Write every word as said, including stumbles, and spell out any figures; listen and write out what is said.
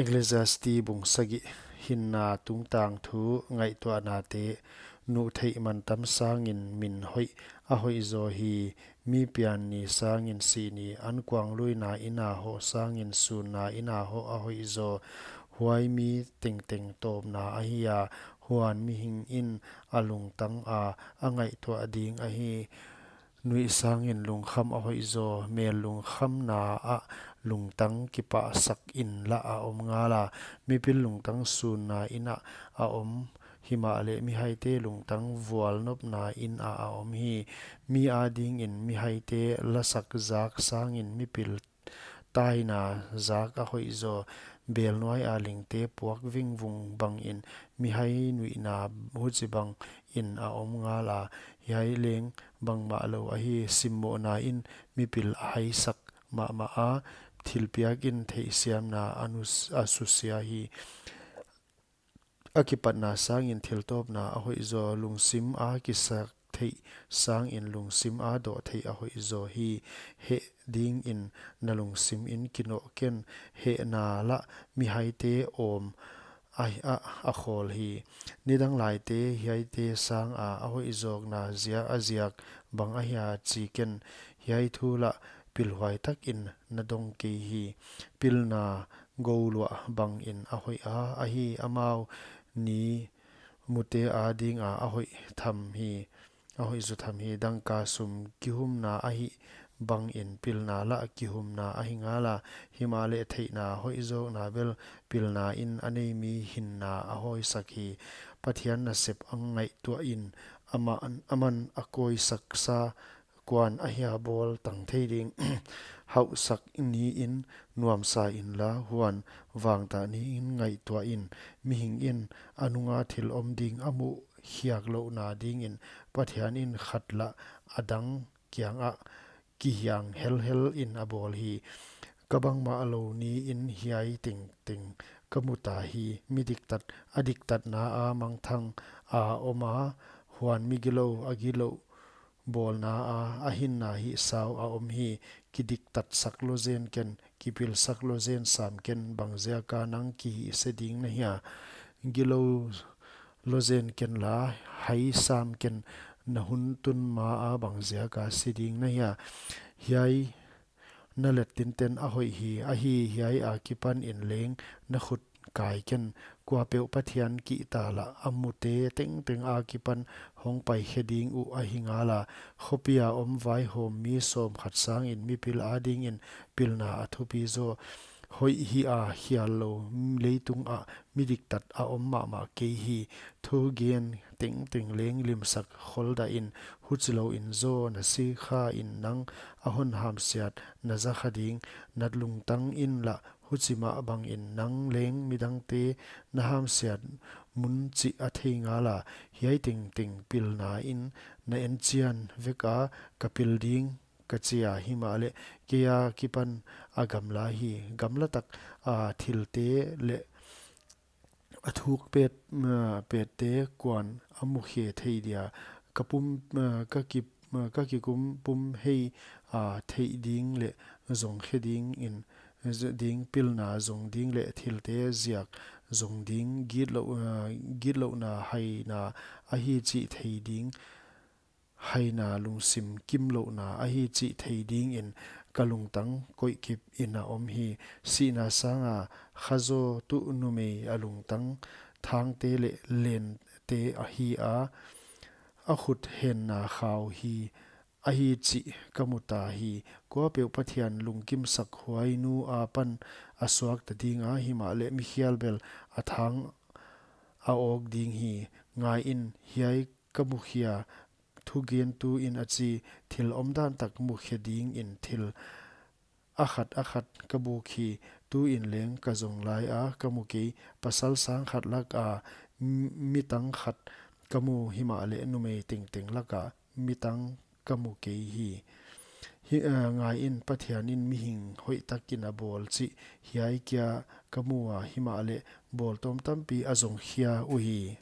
Ecclesiastes bung sagih. Hinna tungtang thu ngaihtuahnate. Nuhtheih mantam sangin min hoih a hoihzaw hi. Mi pian ni sangin sih ni. Ankuangluina inn a hoh sangin sunna inn a hoh a hoihzaw. Huai mi tengteng tawpna ahi a, huan mihing in a lungtang a, a ngaihtuah ding ahi. Nuih sangin lungkham a hoihzaw. Mel lungkhamna ah lungtang kipahsak in lah a om ngal a. Mipil lungtang sunna inn ah a om, himahleh mihaite lungtang vualnopna inn ah a om hi. Mi adingin mihaite lasak zak sangin mipil taina zak a hoihzaw. Belnuai a lingte puak vingvung bangin mihai nuihna huchibangin a om ngal a. Hiai leng bangmah lou ahi. Simmohna in mipil a haisak mahmah a, thilpiak in theihsiamna a nus-, a susia hi. A kipatna sangin thiltawpna a hoihzaw. Lungsim a kisak theih sangin lungsim a dawh theih a hoihzaw hi. Heh dingin na lungsim in kinoh ken. Hehna lah mihaite awm a, a, a khawl hi. Nidang laite hiaite sang a, a hoihzawkna ziak, a ziak bang ahia chi ken. Hiai thu lah pilhuai takin na dong kei hi. Pilna gouluah bangin a hoih a, ahi amau ni mute adinga a hoih tham hi, a hoih zaw tham hi. Dangka sum kihumna ahih bangin pilna lah kihumna ahi ngal a. Himahleh theihna hoihzawkna bel pilna in a nei mi hinna a hawisak hi. Pathian nasep a ngaihtuah in, aman, aman a kawisaksa kuan ahia bawl tang thei ding. Hauhsak niin nuamsa inla, huan vangtah niin ngaihtuah in. Mihing in a nunga thil om ding a muh khiak louhna dingin Pathian in khat lah a dang kiangah kihiang helhel in a bawl hi. Ka bangmah lou niin hiai tengteng ka mu ta hi. Mi diktat a diktatna a mangthang a om a, huan mi gilou a gilou bawlna a, a hinna hihsau a om hi. Kidiktatsak lou zen ken, kipilsak lou zen sam ken, bangziaka nang kihihse ding na hia? Gilou lou zen ken la, hai sam ken, na hun tun ma a bangziaka si ding na hia? Hiai na let tinten a hoih hi, ahi hiai akipan in leng na khut kai ken. Kuapeuh Pathian kihta lah a mute tengteng akipan hong paikhe ding uh ahi ngal a. Khopi a om vaihawm mi sawmkhat sangin mipil adingin pilna a thupi zaw. Hoih hi a khial lou leitung ah mi diktat a om mahmah kei hi. Thugen tengteng leng limsak kholdah in, huchilouin zaw na sikha in nang a hon hamsiat na zakha ding. Na lungtang in lah huchi mah bangin nang leng midangte na hamsiat mun chih a thei ngal a. Hiai tengteng pilna in na enchian vek a, ka pil ding ka chi a, himahleh kei akipan a gamla hi. Gamlatak a thilte leh a thuk pet, ah, pette kuan a mukhe thei dia? Ka pum, ah, ka ki, ah, ka kikum pum hei, ah, theih ding leh zong khe dingin, z-, ding pilna zong ding leh thilte ziak zong ding, gitlou, ah, gitlouhna haina ahi chih thei ding, haina lungsim kimlouhna ahi chih thei dingin ka lungtang koihkip in a om hi. Sihna sanga khazaw tuh numei a lungtang thangte leh lente ahi a, a khut henna khau hi ahi chih ka mu ta hi. Kuapeuh Pathian lungkimsak huai nu apan a suakta ding a, himahleh mikhial bel a thang a awk ding hi. Ngaiin, hiai ka mukhia, thugentu in a chi. Thil omdan tak mukhe dingin thil a khat a khat ka buk hi. Tuin leng ka zong lai a ka mu kei. Pasal sang khat laka m-, mitang khat ka mu, himahleh numei tengteng laka mitang ka mu kei hi. Hi, ah, ngaiin, Pathian in mihing hoihtakin a bawl chih hiai kia ka mu a, himahleh bawltawm tampi a zong khia uhi.